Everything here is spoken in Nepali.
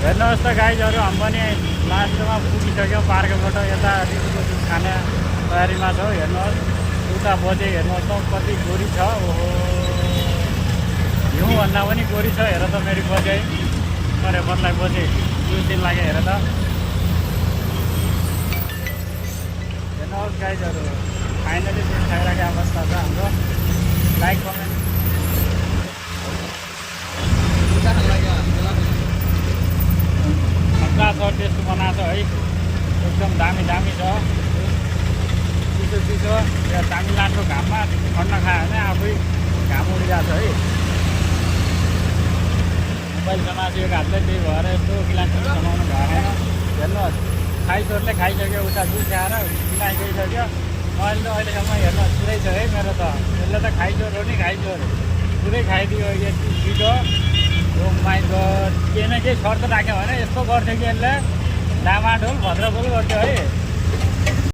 हेर्नुहोस् त गाइजहरू हामी पनि लास्टमा पुगिसक्यौँ पार्कबाट यता रिसुको जुन खाना तयारीमा छौँ। हेर्नुहोस् उता बजे हेर्नुहोस् त कति गोरी छ। ओहो हिउँभन्दा पनि गोरी छ। हेर त मेरो बजे अरे बदलाई बजे 2 दिन लाग्यो। हेर त हेर्नुहोस् गाइजहरू फाइनली जुन खाइरहेको अवस्था छ हाम्रो। लाइक कमेन्ट मजा छ, टेस्ट बनाएको छ है, एकदम दामी दामी छ। चिसो चिसो यहाँ तामिलनाडुको घाममा ठन्ड खायो भने आफै घाम उडिरहेको छ है। मोबाइल समासिएको हातले त्यही भएर यस्तो गिलास समाउनु भएन। हेर्नुहोस् खाइचोरले खाइसक्यो, उता जुस खाएर गिलास गइसक्यो। मैले त अहिलेसम्म हेर्नुहोस् पुरै छ है मेरो त। यसले त खाइचोर हो नि खाइचोर पुरै खाइदियो यति छिटो। ओ माई गड के न केही सर्त राख्यो भने यस्तो गर्थ्यो कि यसले डामाडोल भद्रबोल गर्थ्यो है।